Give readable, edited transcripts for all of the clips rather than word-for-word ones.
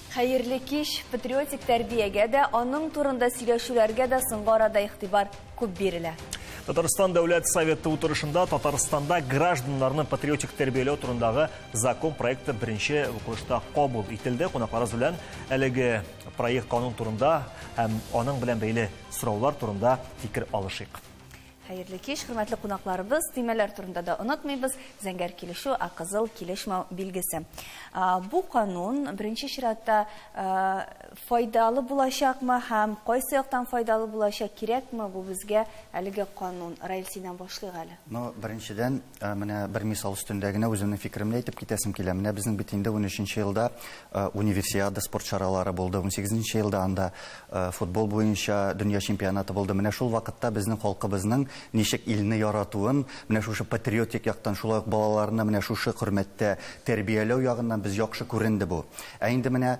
Хәерле кич! Патриотик тәрбиягә дә, аның турында сөйләшүләргә дә соңгы арада игътибар күп бирелә. Татарстан Дәүләт Советы утырышында Татарстанда гражданнарны патриотик тәрбияләү турындагы закон проекты беренче укылышта кабул ителде. Кунакларыбыз белән әлеге проект канун турында һәм аның белән бәйле сораулар турында фикер алышыйк. Хәерле кич, хөрмәтле кунакларыбыз. Төймәләр турында да онытмыйбыз. Зәңгәр килешү, ә кызыл килешмәү билгесе. Бу канун беренче чиратта файдалы булачакмы һәм кайсы яктан файдалы булачак, кирәкме бу безгә әлеге канун? Раил, синнән башлыйк әле. Ну, беренчедән, менә бер мисал өстендә генә үземнең фикеремне әйтеп китәсем килә. Менә безнең бит инде унөченче елда Универсиада спорт чаралары булды, унсигезенче елда анда Футбол буенча дөнья чемпионаты булды. Менә шул вакытта безнең халкыбызның ничек илне яратуын, менә шушы патриотик яктан, шулай ук балаларны менә шушы хөрмәттә тәрбияләү ягыннан без яхшы күренде бу. Ә инде менә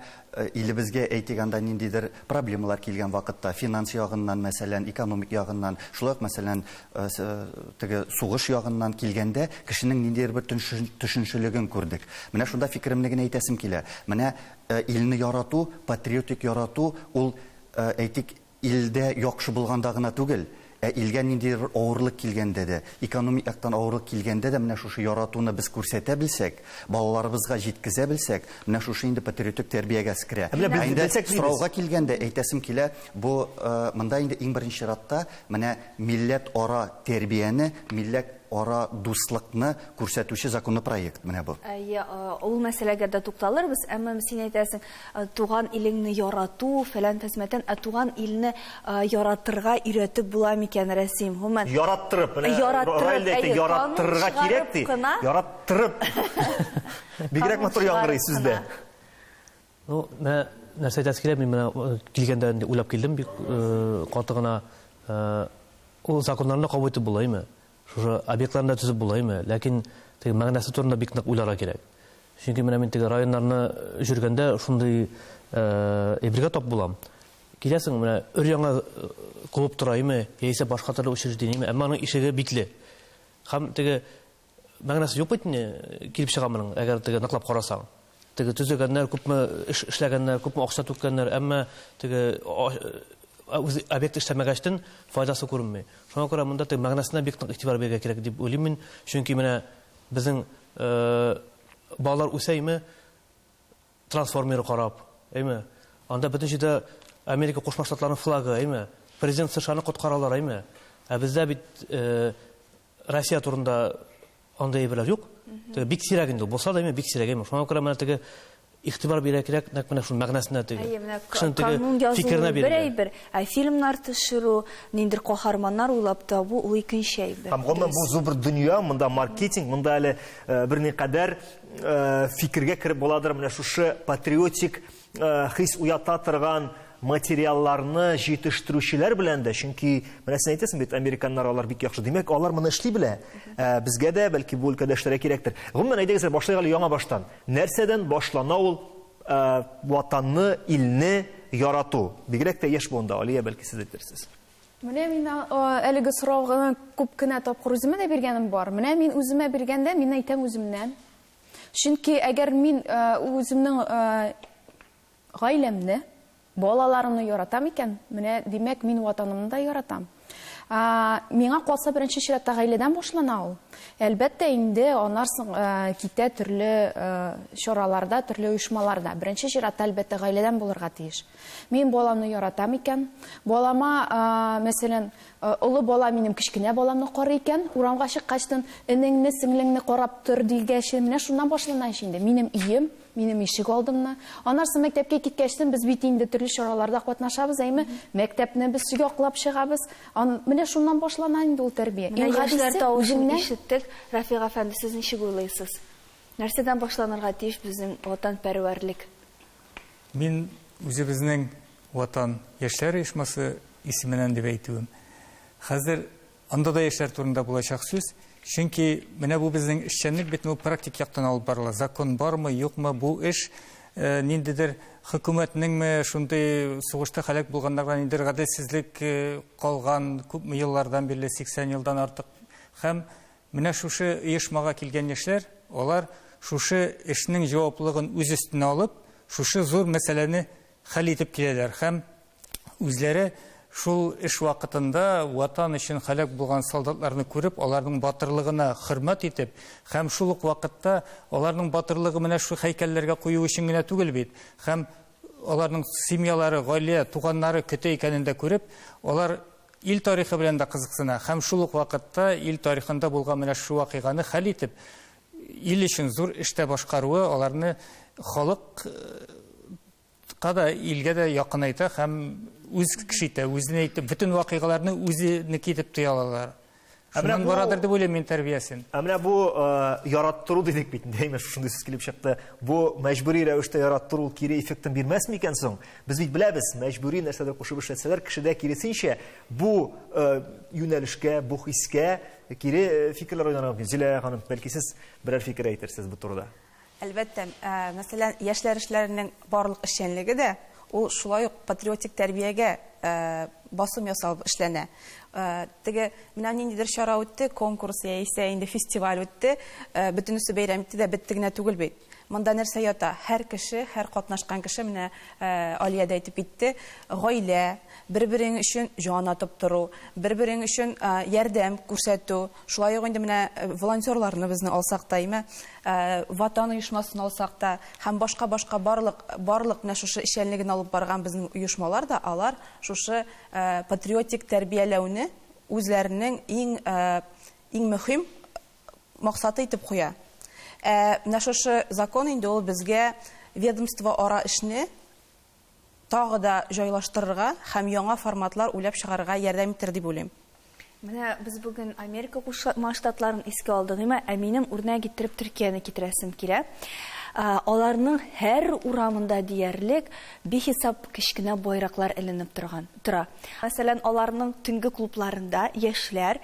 илебезгә, әйтик, анда ниндидер проблемалар килгән вакытта, финанс ягыннан, мәсәлән, экономик ягыннан, шулай ук, мәсәлән, теге сугыш ягыннан килгәндә, кешенең ниндидер бер төшенчелеген күрдек. Менә шунда фикеремне генә әйтәсем килә. Менә Илне ярату, патриотик ярату ул, әйтик, илдә яхшы булганда гына түгел, ә илгә ниндидер бер авырлык килгәндә дә, экономик яктан авырлык килгәндә дә менә шушы яратуны без күрсәтә белсәк, балаларыбызга җиткезә белсәк, менә шушы инде патриотик тәрбиягә керә. Ә менә Ә инде белсәк дибез. сорауга килгәндә, әйтәсем килә, бу монда инде иң беренче чиратта менә милләтара тәрбияне, милләт ара дуслыкны күрсәтүче законопроект менә бу. Әйе, ул мәсьәләгә дә тукталырбыз, әмма син әйтәсең, туган илеңне ярату, фәлән фәсмәтән, ә туган илне яратырга өйрәтеп була микән, Рәсим? Гомумән, Яраттырып, менә Яраттырып, Раил дә әйтте, әйе, канун яраттырырга кирәк чыгарып ди. кына. Яраттырып. Бигрәк Канун матур яңгырый чыгарып сүз дә. кына. Ну, менә нәрсә әйтәсе килә, мин менә килгәндә инде уйлап килдем бик каты гына. Ул законнарны кабул итеп булаймы? Шушы объектларны да төзеп булаймы? Ләкин теге мәгънәсе турында бик нык уйларга кирәк. Чөнки менә мин теге районнарны йөргәндә шундый әйбергә тап булам. Киләсең, менә өр-яңа клуб тора име, яисә башка төрле учреждениеме, әмма аның ишеге бикле. Һәм теге Мәгънәсе юк бит инде килеп чыга моның, әгәр теге ныклап карасаң. Теге төзегәннәр, күпме эш эшләгәннәр, күпме акча түккәннәр, әмма теге үз объект эшләмәгәчтен файдасы күренми. Шуңа күрә монда теге мәгънәсенә бик нык игътибар бирергә кирәк дип уйлыйм мин. Чөнки менә безнең балалар үсәйме, Трансформеры карап, әйме? Анда бөтен җирдә Америка Кушма Штатларының флагы, әйме? Президент США-ны коткаралар, әйме? Ә бездә бит Россия турында андый әйберләр юк. Теге бик сирәк инде ул. Булса да, әйме, бик сирәк, әйме? Шуңа күрә менә теге игътибар бирә кирәк, нәкъ менә шул мәгънәсенә теге. Әйе, менә Кешенең теге канун язу фикеренә бер бирергә. әйбер, ә фильмнар төшерү, ниндидер каһарманнар уйлап табу ул икенче әйбер. Һәм гомумән бу Дөрес. зур бер дөнья, монда маркетинг, монда әле берникадәр фикергә кереп буладыр менә шушы патриотик хис уята торган материалларны җитештерүчеләр белән дә, чөнки менә син әйтәсең бит, американнар алар бик яхшы. Димәк, алар моны эшли белә. Безгә дә бәлки бу өлкәдә эшләргә кирәктер. Гомумән, әйдәгез, башлыйк әле яңа баштан. Нәрсәдән башлана ул ватанны, илне ярату? Бигрәк тә яшь буында. Алия, бәлки сез әйтерсез. Менә мин әлеге сорауны күп кенә тапкыр үземә дә биргәнем бар. Менә мин үземә биргәндә, мин әйтәм үземнән. Чөнки әгәр мин үземнең гаиләмне, балаларымны яратам икән, менә димәк, мин ватанымны да яратам. Миңа калса, беренче чиратта гаиләдән башлана ул. Әлбәттә инде, аннан соң китә төрле чараларда, төрле оешмаларда. Беренче чиратта, әлбәттә, гаиләдән булырга тиеш. Мин баламны яратам икән, балама, мәсәлән, олы бала минем кечкенә баламны карый икән, урамга чыккачтын, энеңне, сеңлеңне карап тор дигәч, менә шуннан башлана ич инде. Минем өем, минем ишек алдымны. Аннан соң мәктәпкә киткәчтен без бит инде төрле чараларда катнашабыз, әйме? Мәктәпне без яклап чыгабыз. Менә шуннан башлана инде ул тәрбия. Менә Иң яшьләр гадисе, тавышын үзеңнән. ишеттек. Рафик әфәнде, сез ничек уйлыйсыз? Нәрсәдән башланырга тиеш безнең ватанпәрвәрлек? Мин үзебезнең Ватан яшьләр оешмасы исеменнән дип әйтүем. Хәзер анда да яшьләр турында булачак сүз. Чөнки менә бу безнең эшчәнлек бит ул практик яктан алып барыла. Закон бармы, юкмы, бу эш э, ниндидер хөкүмәтнеңме шундый сугышта һәлак булганнарга ниндидер гаделсезлек э, калган күпме еллардан бирле 80 елдан артык һәм Менә шушы оешмага килгән яшьләр, алар шушы эшнең җаваплылыгын үз өстенә алып, шушы зур мәсьәләне хәл итеп киләләр һәм үзләре шул эш вакытында Ватан өчен һәлак булган солдатларны күреп, аларның батырлыгына хөрмәт итеп һәм шул ук вакытта аларның батырлыгы менә шул һәйкәлләргә кую өчен генә түгел бит, һәм аларның семьялары, гаилә, туганнары көтә икәнен дә күреп, алар ил тарихы белән дә кызыксына һәм шул ук вакытта ил тарихында булган менә шушы вакыйганы хәл итеп, ил өчен зур эш тә башкаруы аларны халык ка да, илгә дә якынайта һәм үз кеше итә, үзенә итеп, бөтен вакыйгаларны үзенеке итеп тоя алалар. Ә менә Шуннан бу- барадыр дип уйлыйм мин тәрбиясен. Ә менә бу яраттыру дидек бит, әйме, шушындый сүз килеп чыкты. Бу мәҗбүри рәвештә яраттыру ул кире эффектын бирмәс микән соң? Без бит беләбез, мәҗбүри нәрсәдер кушып эшләтсәләр, кешедә киресенчә бу юнәлешкә, бу хискә кире фикерләр уйнарга мөмкин. Зилә ханым, бәлки сез берәр фикер әйтерсез бу турыда? Әлбәттә, мәсәлән, яшьләр эшләренең барлык эшчәнлеге дә ул шулай ук патриотик тәрбиягә басым ясалып эшләнә. Теге менә ниндидер чара үтте, конкурс яисә инде фестиваль үтте, бөтенесе бәйрәм итте дә бетте генә түгел бит. Монда нәрсә ята? Һәр кеше, һәр катнашкан кеше, менә Алия дә әйтеп китте, гаилә, бер-берең өчен җан атып тору, бер-берең өчен ярдәм күрсәтү, шулай ук инде менә волонтерларны безне алсак та, әйме, Ватан оешмасын алсак та һәм башка-башка барлык, барлык менә шушы эшчәнлеген алып барган безнең оешмалар да, алар шушы патриотик тәрбияләүне үзләренең иң, иң мөһим максаты итеп куя. Ә менә шушы закон инде ул безгә ведомство ара эшне тагы да җайлаштырырга һәм яңа форматлар уйлап чыгарырга ярдәм итер дип уйлыйм. Менә без бүген Америка Кушма Штатларын искә алдык, әйме? Ә минем үрнәк иттереп Төркияне китерәсем килә. Аларның һәр урамында диярлек бихисап кечкенә байраклар эленеп торган, тора. Мәсәлән, аларның төнге клубларында яшьләр,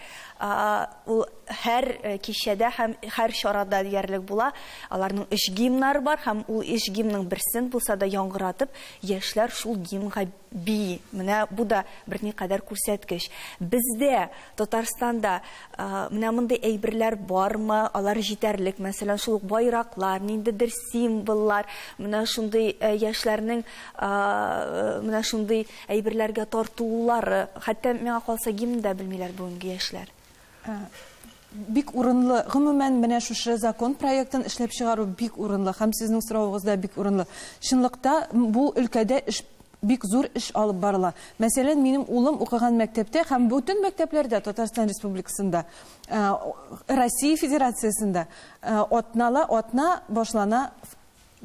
ул һәр кичәдә һәм һәр чарада диярлек була. Аларның өч гимнары бар һәм ул өч гимнның берсен булса да яңгыратып, яшьләр шул гимнга бии. Менә бу да берникадәр күрсәткеч. Бездә, Татарстанда, менә мондый әйберләр бармы? Алар җитәрлек? Мәсәлән, шул ук байраклар, ниндидер символлар, менә шундый яшьләрнең менә шундый әйберләргә тартылулары, хәтта миңа калса гимн да белмиләр бүгенге яшьләр. Бик урынлы. Гомумән, менә шушы закон проектын эшләп чыгару бик урынлы һәм сезнең соравыгыз да бик урынлы. Чынлыкта бу өлкәдә эш бик зур эш алып барыла. Мәсәлән, минем улым укыган мәктәптә һәм бөтен мәктәпләрдә Татарстан Республикасында, Россия Федерациясендә атнала атна башлана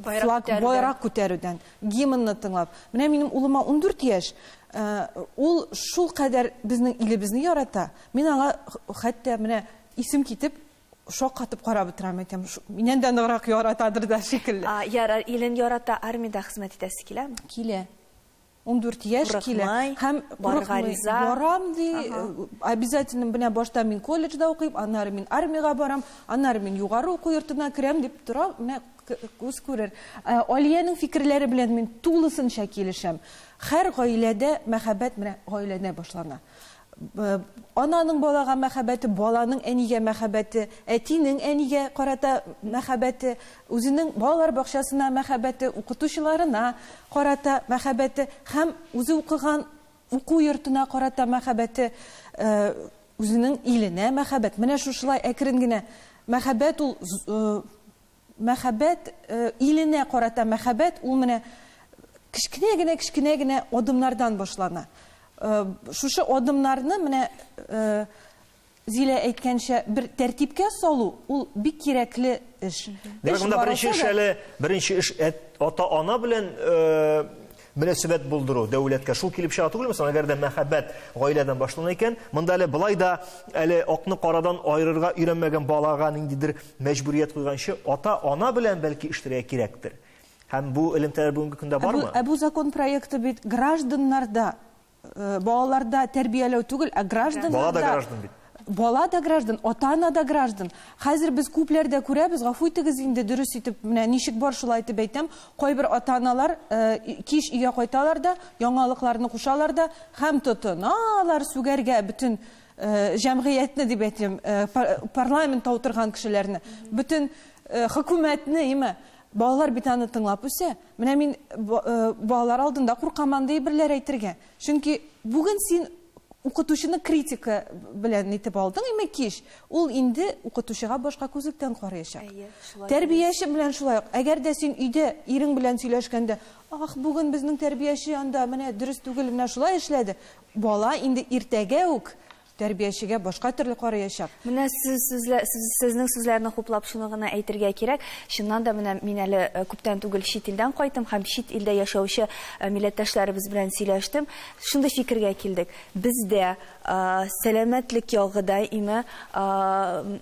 флаг, байрак күтәрүдән, гимнны тыңлап. Менә минем улыма 14 яшь, ул шул кадәр безнең илебезне ярата. Мин аңа хәтта менә исем китеп, шаккатып карап утырам, әйтәм, миннән дә ныграк яратадыр да шикелле. Ярар, илен ярата, армиядә хезмәт итәсе киләме? Килә. 14 яшь килә һәм барырга риза. Барам ди, обязательно менә башта мин колледжда укыйм, аннары мин армиягә барам, аннары мин югары уку йортына керәм дип тора, менә күз күрер. Алиянең фикерләре белән мин тулысынча килешәм. Һәр гаиләдә мәхәббәт менә гаиләдә башлана. Ананың балага мәхәббәте, баланың әнигә мәхәббәте, әтинең әнигә карата мәхәббәте, үзенең балалар бакчасына мәхәббәте, укытучыларына карата мәхәббәте һәм үзе укыган уку йортына карата мәхәббәте, үзенең иленә мәхәббәт. Менә шушылай әкрен генә мәхәббәт ул Мәхәббәт, иленә карата мәхәббәт, ул менә кечкенә генә, кечкенә генә адымнардан башлана. Шушы адымнарны менә Зилә әйткәнчә, бер тәртипкә салу, ул бик кирәкле эш. Димәк, монда беренче эш әле, беренче эш ата-ана белән мөнәсәбәт булдыру дәүләткә шул килеп чыга түгелме соң? Әгәр дә мәхәббәт гаиләдән башлана икән, монда әле былай да әле акны карадан аерырга өйрәнмәгән балага ниндидер мәҗбүрият куйганчы, ата-ана белән бәлки эшләргә кирәктер. Һәм бу элемтәләр бүгенге көндә бармы? Ә бу закон проекты бит гражданнарда балаларда тәрбияләү түгел, ә гражданнарда. Бала да граждан бит. Бала да граждан, ата-ана да граждан. Хәзер без күпләрдә күрәбез, гафу итегез инде, дөрес итеп, менә ничек бар шулай итеп әйтәм, кайбер ата-аналар кич өйгә кайталар да, яңалыкларны кушалар да һәм тотыналар сүгәргә бөтен җәмгыятьне дип әйтим, парламентта утырган кешеләрне, бөтен хөкүмәтне, име. Балалар бит аны тыңлап үсә. Менә мин балалар алдында куркам андый әйберләр әйтергә. Чөнки бүген син укытучыны критика белән нитеп алдың, име кич, ул инде укытучыга башка күзлектән караячак. Тәрбияче белән шулай ук. Әгәр дә син өйдә ирең белән сөйләшкәндә, ах, бүген безнең тәрбияче анда менә дөрес түгел, менә шулай эшләде. Бала инде иртәгә үк тәрбиячегә башка төрле караячак. Менә сез сүзлә, сез, сезнең сүзләрне хуплап шуны гына әйтергә кирәк. Чыннан да менә мин әле күптән түгел чит илдән кайттым һәм чит илдә яшәүче милләттәшләребез белән сөйләштем. Шундый фикергә килдек. Бездә сәламәтлек ягы да име,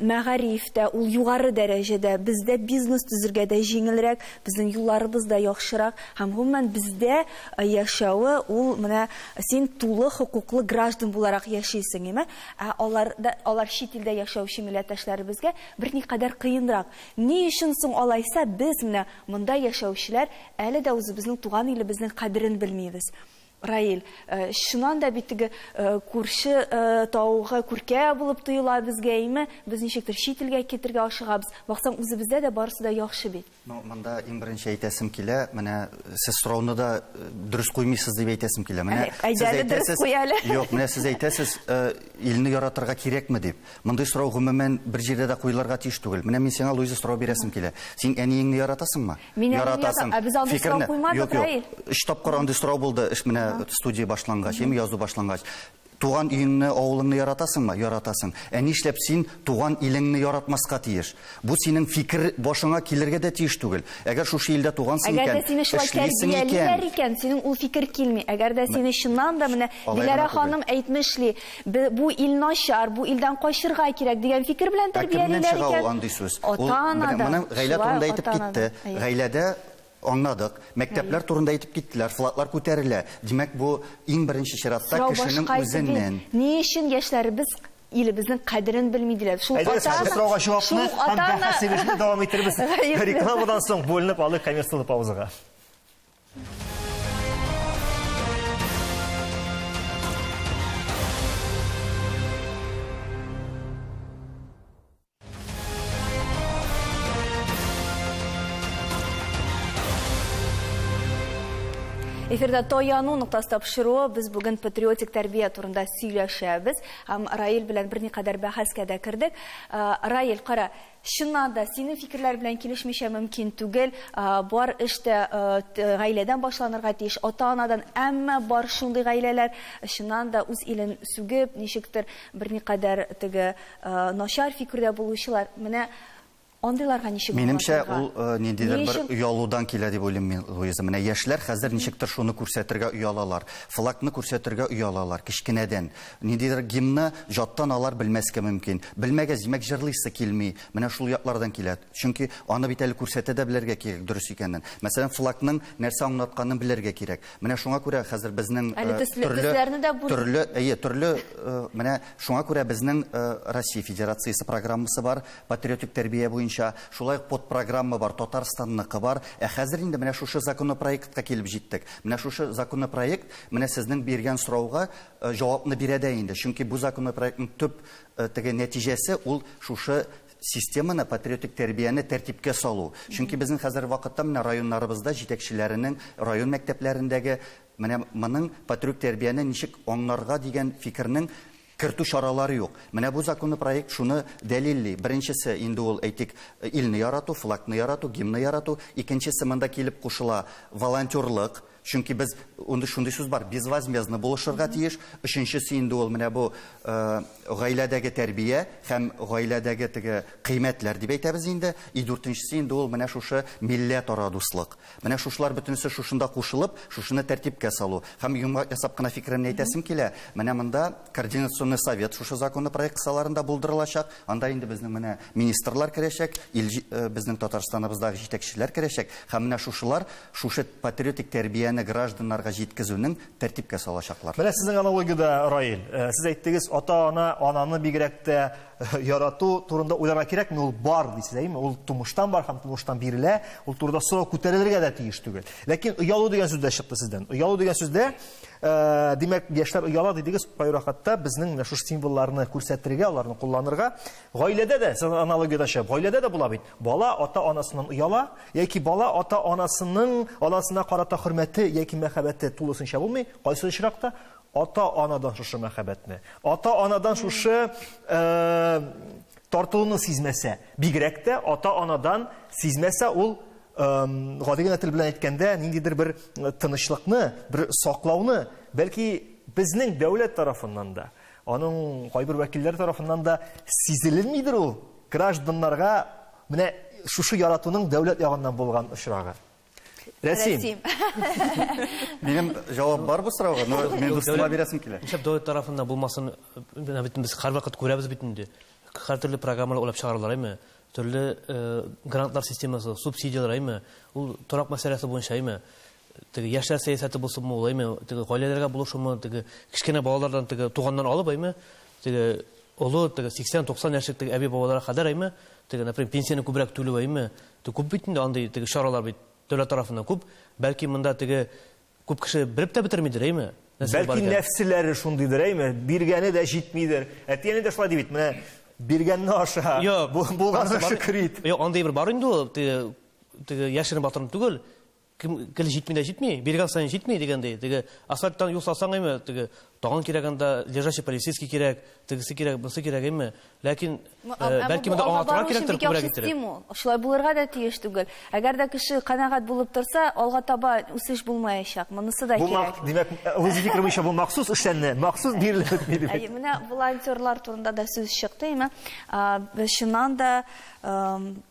мәгариф тә ул югары дәрәҗәдә. Бездә бизнес төзергә дә җиңелрәк, безнең юлларыбыз да яхшырак һәм гомумән бездә яшәве ул менә Син тулы хокуклы граждан буларак яшисең, име? Ә алар да, алар чит илдә яшәүче милләттәшләребезгә берникадәр кыенрак. Ни өчен соң алайса без менә монда яшәүчеләр әле дә үзебезнең туган илебезнең кадерен белмибез? Раил, чыннан да бит теге күрше тавыгы күркә булып тоела безгә, име? Без ничектер чит илгә китергә ашыгабыз. Баксаң, үзебездә дә барысы да яхшы бит. Ну, монда иң беренче әйтәсем килә, менә сез сорауны да дөрес куймыйсыз дип әйтәсем килә. Менә сез әйтәсез, юк, менә сез әйтәсез, илне яратырга кирәкме дип. Мондый сорау гомумән бер җирдә дә куелырга тиеш түгел. Менә мин сиңа, Луиза, сорау бирәсем килә. Син әниеңне яратасыңмы? Мин яратасың. Ә без андый сорау куймадык, Раил. Өч тапкыр андый сорау булды, эш менә студия башлангач, яме язу башлангач. Туган өеңне, авылыңны яратасыңмы? Яратасың. Ә нишләп син туган илеңне яратмаска тиеш? Бу синең фикер башыңа килергә дә тиеш түгел. Әгәр шушы илдә тугансың икән, Әгәр дә сине шулай эшлисең тәрбиялиләр икән, икән, синең ул фикер килми. Әгәр дә сине чыннан да менә Алай Диләрә гына түгел. ханым әйтмешли, бе- бу ил начар, бу илдән качырга кирәк дигән фикер белән Ә кемнән тәрбиялиләр чыга ул икән, андый сүз? Ул менә ата-анадан. моны гаилә Шулай турында ук әйтеп ата-анадан. китте. Әйе. Гаиләдә Аңладык. Мәктәпләр турында әйтеп киттеләр, флаглар күтәрелә. Димәк, бу иң беренче чиратта Сорау кешенең башка иде бит. үзеннән. Ни өчен яшьләребез илебезнең кадерен белми диләр. Шул Әйдәгез, ата-ана, хәзер сорауга шул җавапны ук һәм ата-ана бәхәсебезне дәвам итербез. гаепле. Рекламадан соң бүленеп алыйк коммерцияле паузага. Эфирда Таяну ноктасы тапшыруы. Без бүген патриотик тәрбия турында сөйләшәбез. Һәм Раил белән берникадәр бәхәскә дә кердек. Э, Раил, кара, чыннан да синең фикерләр белән килешмичә мөмкин түгел. Э, бар эш тә э, гаиләдән башланырга тиеш, ата-анадан. Әмма бар шундый гаиләләр, чыннан да үз илен сүгеп, ничектер берникадәр теге Начар фикердә булучылар, менә андыйларга ничек Минемчә, аңлатырга? ул ниндидер Ни бер өчен? оялудан килә дип уйлыйм мин, Луиза. Менә яшьләр хәзер ничектер шуны күрсәтергә оялалар. Флагны күрсәтергә оялалар кечкенәдән. Ниндидер гимнны җаттан алар белмәскә мөмкин. Белмәгәч, димәк, җырлыйсы килми. Менә шул яклардан килә. Чөнки аны бит әле күрсәтә дә белергә кирәк дөрес икәнен. Мәсәлән, флагның нәрсә аңлатканын белергә кирәк. Менә шуңа күрә хәзер безнең Әле төсле, төрле төсләрне дә бүл... төрле, әйе, төрле, менә шуңа күрә безнең Россия Федерациясе программасы бар, патриотик тәрбия буенча, шулай ук подпрограмма бар, Татарстанныкы бар. Ә хәзер инде менә шушы законопроектка килеп җиттек. Менә шушы законопроект менә сезнең биргән сорауга җавапны бирә дә инде. Чөнки бу законопроектның төп теге нәтиҗәсе ул шушы системаны, патриотик тәрбияне тәртипкә салу. Чөнки безнең хәзер вакытта менә районнарыбызда җитәкчеләренең, район мәктәпләрендәге менә моның патриотик тәрбияне ничек аңларга дигән фикернең кертү чаралары юк. Менә бу законопроект шуны дәлилли. Беренчесе инде ул, әйтик, илне ярату, флагны ярату, гимнны ярату. Икенчесе монда килеп кушыла волонтерлык. Чөнки без унда шундый сүз бар, безвозмездно булышырга тиеш. Өченчесе инде ул менә бу гаиләдәге тәрбия һәм гаиләдәге теге кыйммәтләр дип әйтәбез инде. И дүртенчесе инде ул менә шушы милләтара дуслык. Менә шушылар бөтенесе шушында кушылып, шушыны тәртипкә салу. Һәм йомгак ясап кына фикеремне әйтәсем килә. Менә монда координационный совет шушы законопроект кысаларында булдырылачак. Анда инде безнең менә министрлар керәчәк, ил безнең Татарстаныбыздагы җитәкчеләр керәчәк. Һәм менә шушылар Шушы патриотик тәрбияне гражданнарга җиткезүнең тәртипкә салачаклар. Менә сезнең аналогиядә, Раил, сез әйттегез, ата-ана, ананы бигрәк тә ярату турында уйларга кирәкми, ул бар дисез, әйеме? Ул тумыштан бар һәм тумыштан бирелә, ул турыда сорау күтәрелергә дә тиеш түгел. Ләкин оялу дигән сүз дә чыкты сездән. Оялу дигән сүздә Димәк, яшьләр ояла дидегез, кайвакытта безнең менә шушы символларны күрсәтергә, аларны кулланырга. Гаиләдә дә, сез аналогиядән чыгып, гаиләдә дә була бит. Бала ата-анасыннан ояла, яки бала ата-анасының анасына карата хөрмәте яки мәхәббәте тулысынча булмый. Кайсы очракта ата-анадан шушы мәхәббәтне, ата-анадан шушы тартылуны сизмәсә, бигрәк тә ата-анадан сизмәсә, ул гади генә тел белән әйткәндә, ниндидер бер тынычлыкны, бер саклауны, бәлки безнең дәүләт тарафыннан да, аның кайбер вәкилләре тарафыннан да сизелмидер ул гражданнарга менә шушы яратуның дәүләт ягыннан булган очрагы. Рәсим. Минем җавап бар бу сорауга, но мин дустыма бирәсем килә. Нишләп дәүләт тарафыннан булмасын, менә бит без һәрвакыт күрәбез бит инде. Һәртөрле программалар уйлап чыгаралар, әйме? Төрле грантлар системасы, субсидияләр, әйме? Ул торак мәсьәләсе буенча, әйме? Теге яшьләр сәясәте булсынмы ул, әйме? Теге гаиләләргә булышумы, теге кечкенә балалардан теге туганнан алып, әйме? Теге олы, теге 80-90 яшьлек теге әби-бабаларга кадәр, әйме? Теге, например, пенсияне күбрәк түләү, әйме? Теге күп бит инде андый теге чаралар бит дәүләт тарафыннан күп. Бәлки монда теге күп кеше белеп тә бетермидер, әйме? Нәрсә бар Бәлки икән? нәфселәре шундыйдыр, әйме? Биргәне дә җитмидер. Әти-әни дә шулай ди бит, менә биргәнне аша, Юк, булганына анысы бар- шөкер ит. Юк, андый бер бар инде ул, теге, теге яшерен батырын түгел. Кем гел җитми дә җитми, биргән саен җитми дигәндәй, теге асфальттан юл салсаң әйме, теге тагын кирәк анда лежачий полицейский кирәк, тегесе кирәк, бусы кирәк әйме. Ләкин бәлки монда аңлатырга кирәктер күбрәк иттереп. Стимул. Шулай булырга да тиеш түгел. Әгәр дә кеше канәгать булып торса, алга таба үсеш булмаячак. Монысы да кирәк. Димәк, үз фикере буенча бу махсус эшләнде, махсус бирелеп бетми дип. Әйе, менә волонтерлар турында да сүз чыкты, әйме. Чыннан да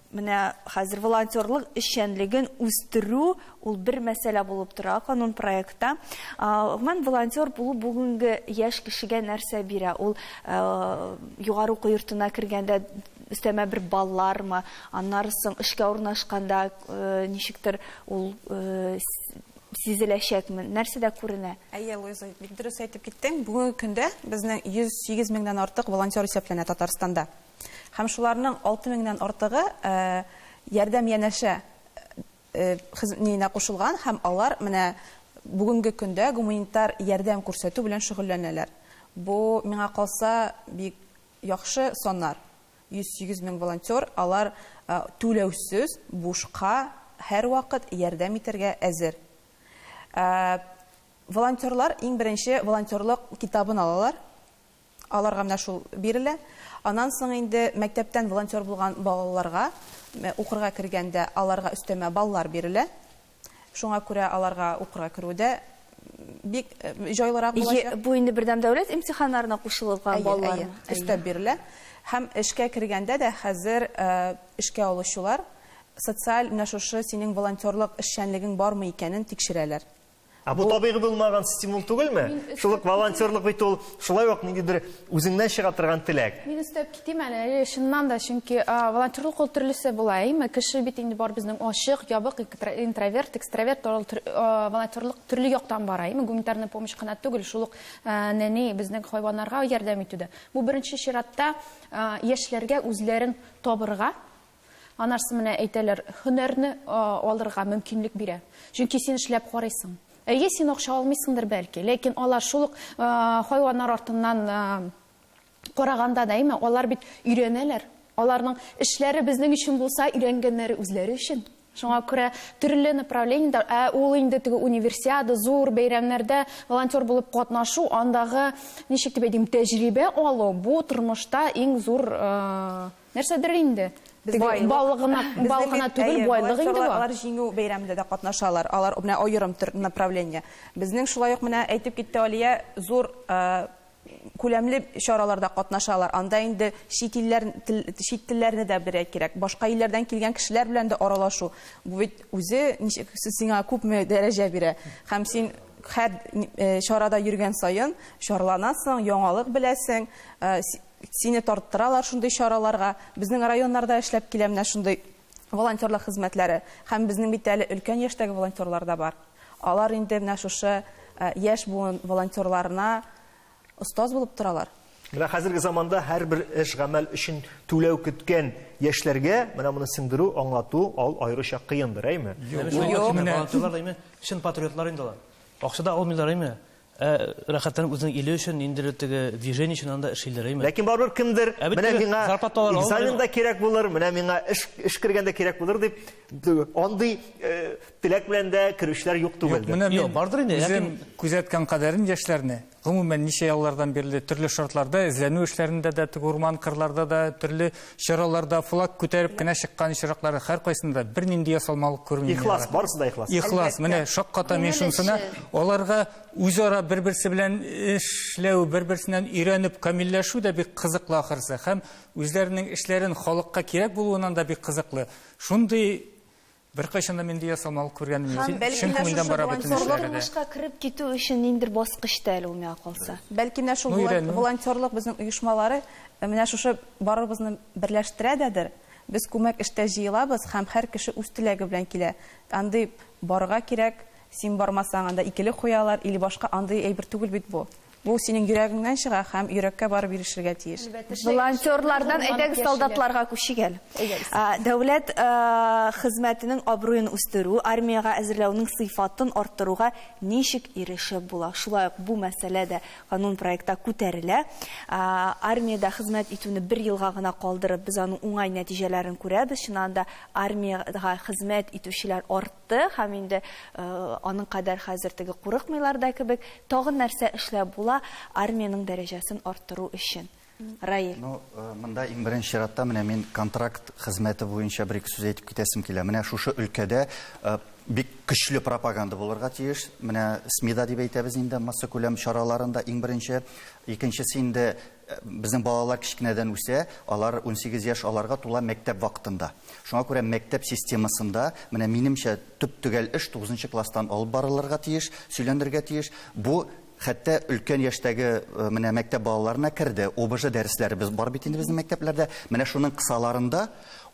менә хәзер волонтерлык эшчәнлеген үстерү ул бер мәсьәлә булып тора канун проектта. Гомумән, волонтер булу бүгенге яшь кешегә нәрсә бирә? Ул югары уку йортына кергәндә өстәмә бер баллармы? Аннары соң эшкә урнашканда ничектер ул сизеләчәкме? Нәрсәдә күренә? Әйе, Луиза, бик дөрес әйтеп киттең. Бүгенге көндә безнең 108 меңнән артык волонтер исәпләнә Татарстанда. Һәм шуларның 6 меңнән артыгы ярдәм янәшә ниенә кушылган һәм алар менә бүгенге көндә гуманитар ярдәм күрсәтү белән шөгыльләнәләр. Бу миңа калса бик яхшы саннар. 108 мең волонтер, алар түләүсез, бушка һәрвакыт ярдәм итәргә әзер. Волонтерлар иң беренче волонтерлык китабын алалар. Аларга менә шул бирелә. Аннан соң инде мәктәптән волонтер булган балаларга укырга кергәндә аларга өстәмә баллар бирелә. Шуңа күрә аларга укырга керү дә бик җайлырак булачак. Бу инде бердәм дәүләт имтиханнарына кушылган баллар. Әйе, өстәп бирелә. Һәм эшкә кергәндә дә хәзер эшкә алучылар социаль менә шушы синең волонтерлык эшчәнлегең бармы икәнен тикшерәләр. Ә бу табигый булмаган стимул түгелме? Шул ук волонтерлык бит ул шулай ук ниндидер үзеңнән чыга торган теләк. Мин өстәп китим әле, чыннан да, чөнки волонтерлык ул төрлесе була, әйме? Кеше бит инде бар безнең ачык, ябык, интроверт, экстраверт, ул волонтерлык төрле яктан бара, әйме? Гуманитарная помощь кына түгел, шул ук нәни безнең хайваннарга ярдәм итүдә. Бу беренче чиратта яшьләргә үзләрен табырга, анарсы менә әйтәләр, һөнәрне алырга мөмкинлек бирә. Чөнки син эшләп карыйсың. Әйе, син акча алмыйсыңдыр бәлки, ләкин алар шул ук хайваннар артыннан караганда да, әйме, алар бит өйрәнәләр. Аларның эшләре безнең өчен булса, өйрәнгәннәре үзләре өчен. Шуңа күрә төрле направлениедә, ә ул инде теге универсиада, зур бәйрәмнәрдә волонтер булып катнашу, андагы, ничек дип әйтим, тәҗрибә алу, бу тормышта иң зур нәрсәдер инде. Теге балыгына, балыгына түгел, байлык инде бу. Алар җиңү бәйрәмендә дә катнашалар. Алар менә аерым төр направление. Безнең шулай ук менә әйтеп китте Алия, зур күләмле чараларда катнашалар. Анда инде чит илләр, чит телләрне дә белергә кирәк. Башка илләрдән килгән кешеләр белән дә аралашу. Бу бит үзе ничек сиңа күпме дәрәҗә бирә. Һәм син һәр чарада йөргән саен чарланасың, яңалык беләсең, сине тарттыралар шундый чараларга. Безнең районнарда эшләп килә менә шундый волонтерлык хезмәтләре. Һәм безнең бит әле өлкән яшьтәге волонтерлар да бар. Алар инде менә шушы яшь буын волонтерларына остаз булып торалар. Менә хәзерге заманда һәрбер эш гамәл өчен түләү көткән яшьләргә менә моны сеңдерү, аңлату ал аеруча кыендыр, әйме? Юк, волонтерлар әйме, чын патриотлар инде алар. Акча да алмыйлар, әйме? Ә рәхәтләнеп үзенең иле өчен, ниндидер теге движение өчен анда эшлиләр, әйме? Ләкин барыбер кемдер, Ә бит менә теге миңа зарплаталар алмый. экзаменда кирәк булыр, менә миңа эш, эш кергәндә кирәк булыр дип, андый э, теләк белән дә керүчеләр юк түгел. Юк, менә Юк, мин бардыр инде, үзем ләкин- күзәткән кадәрен яшьләрне, гомумән ничә еллардан бирле төрле шартларда эзләнү эшләрендә дә, теге урман кырларда да, төрле чараларда флаг күтәреп кенә чыккан очраклары һәркайсында бернинди ясалмалык күрмим. мин Ихлас, аларда. барысы да ихлас. Ихлас, менә шакката мин шунысына, аларга үзара бер-берсе белән эшләү, бер-берсеннән өйрәнеп камилләшү дә бик кызыклы ахырсы һәм үзләренең эшләрен халыкка кирәк булуыннан да бик кызыклы. Шундый беркайчан да миндә ясалмалык күргәнем юк. Һәм бәлки Чын менә күңелдән шушы бара бөтен волонтерлык эшләре дә. Тормышка кереп китү өчен ниндидер баскыч та әле ул миңа калса. Бәлки менә шул Ну, өйрәнү. волонтерлык безнең оешмалары менә шушы барыбызны берләштерә дәдер. Без күмәк эштә җыелабыз һәм һәр кеше үз теләге белән килә. Андый барырга кирәк, син бармасаң анда икеле куялар или башка андый әйбер түгел бит бу. Бу синең йөрәгеңнән чыга һәм йөрәккә барып ирешергә тиеш. Волонтерлардан әйдәгез солдатларга күчик әле. Дәүләт хезмәтенең абруен үстерү, армиягә әзерләүнең сыйфатын арттыруга ничек ирешеп була? Шулай ук бу мәсьәлә дә канун проектта күтәрелә. Армиядә хезмәт итүне бер елга гына калдырып, без аның уңай нәтиҗәләрен күрәбез. Чыннан да армиягә хезмәт итүчеләр артты һәм инде аның кадәр хәзер теге курыкмыйлар да кебек. Тагын нәрсә эшләп була армиянең дәрәҗәсен арттыру өчен? Раил. Ну, монда иң беренче чиратта менә мин контракт хезмәте буенча бер ике сүз әйтеп китәсем килә. Менә шушы өлкәдә бик көчле пропаганда булырга тиеш. Менә СМИда дип әйтәбез инде массакүләм чараларында иң беренче. Икенчесе инде безнең балалар кечкенәдән үсә, алар 18 яшь аларга тула мәктәп вакытында. Шуңа күрә мәктәп системасында менә минемчә төп-төгәл эш 9 класстан алып барылырга тиеш, сөйләнергә тиеш. Бу хәтта өлкән яшьтәге менә мәктәп балаларына керде. ОБЖ дәресләребез бар бит инде безнең мәктәпләрдә. Менә шуның кысаларында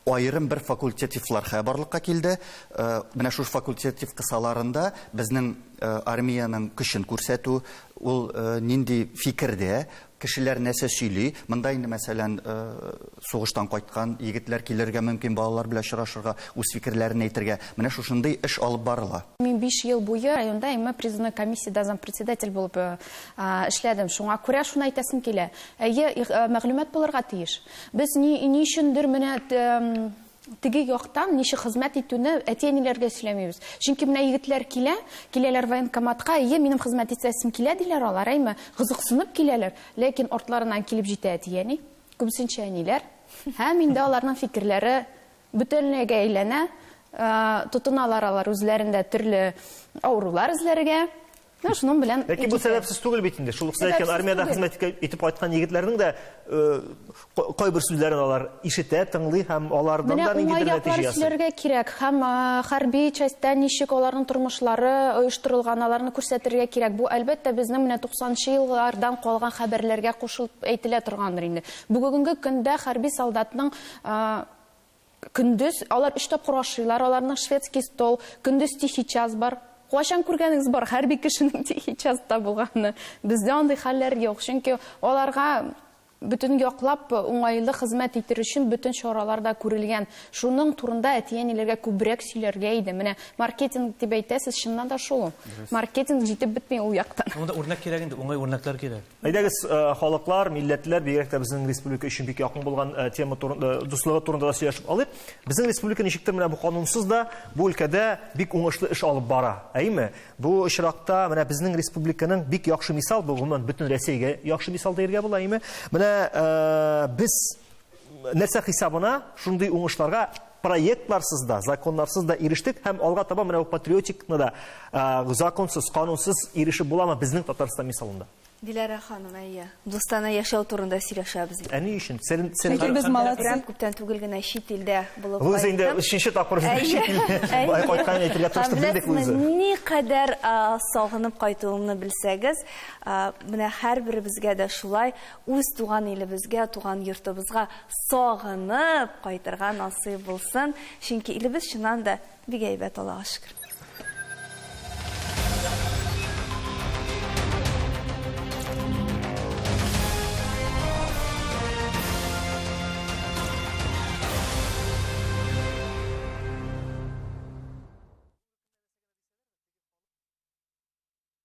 аерым бер факультативлар барлыкка килде. Менә шушы факультатив кысаларында безнең армиянең көчен күрсәтү, ул нинди фикердә, кешеләр нәрсә сөйли. Монда инде мәсәлән, сугыштан кайткан егетләр килергә мөмкин, балалар белән очрашырга, үз фикерләрен әйтергә. Менә шушындый эш алып барыла. Мин 5 ел буе районда әмма призывной комиссиядә зампредседатель булып эшләдем. Шуңа күрә шуны әйтәсем килә. Әйе, мәгълүмат булырга тиеш. Без ни өчендер менә теге яктан ничек хезмәт итүне әти-әниләргә сөйләмибез. Чөнки менә егетләр килә, киләләр военкоматка, әйе, минем хезмәт итәсем килә диләр алар, әйме, кызыксынып киләләр, ләкин артларыннан килеп җитә әти-әни, күбесенчә әниләр. Һәм инде аларның фикерләре бөтенләйгә әйләнә, тотыналар алар үзләрендә төрле авырулар эзләргә. Менә шуның белән Ләкин бу китә. сәбәпсез түгел бит инде. Шул ук сез әйткән Сәбәпсез армиядә түгел. хезмәт итеп кайткан егетләрнең дә кайбер сүзләрен алар ишетә, тыңлый һәм алардан Менә да ниндидер уңай нәтиҗә яклар ясый. сөйләргә кирәк. Һәм хәрби частьтә ничек аларның тормышлары оештырылган, аларны күрсәтергә кирәк. Бу әлбәттә безнең менә туксанынчы еллардан калган хәбәрләргә кушылып әйтелә торгандыр инде. Бүгенге көндә хәрби солдатның көндез алар 3 тапкыр ашыйлар, аларның шведский стол, көндез тихий час бар. Кайчан күргәнегез бар хәрби кешенең тихий часта булганы? Бездә андый хәлләр юк, чөнки аларга бөтен яклап уңайлы хезмәт итер өчен бөтен чаралар да күрелгән. Шуның турында әти-әниләргә күбрәк сөйләргә иде. Менә маркетинг дип әйтәсез, чыннан да шул. Маркетинг җитеп бетми ул яктан. Монда үрнәк кирәк инде, уңай үрнәкләр кирәк. Әйдәгез, халыклар, милләтләр, бигрәк тә безнең республика өчен бик якын булган тема дуслыгы турында да сөйләшеп алыйк. Безнең республика ничектер менә бу канунсыз да бу өлкәдә бик уңышлы эш алып бара. Әйме? Бу очракта менә безнең республиканың бик яхшы мисал, бу гомумән бөтен Рәсәйгә яхшы мисал дияргә була, әйме? Менә без нәрсә хисабына шундый уңышларга проектларсыз да, законнарсыз да ирештек һәм алга таба менә бу патриотикны да законсыз, канунсыз ирешеп буламы безнең Татарстан мисалында? Диләрә ханым, әйе. Дустанә яшәү турында сөйләшәбез. Ә ни өчен? Серен, серен Чөнки без Хәм- молодцы. Прям күптән түгел генә чит илдә булып Луиза инде кайттым. өченче тапкыр Әйе. чит илдә Әйе. кайтканын әйтергә тырышты, Һәм белдек беләсезме, Луиза. Ни кадәр сагынып кайтуымны белсәгез, менә һәрберебезгә дә шулай үз туган илебезгә, туган йортыбызга сагынып кайтырга насыйп булсын. Чөнки илебез чыннан да бик әйбәт, Аллаһка шөкер.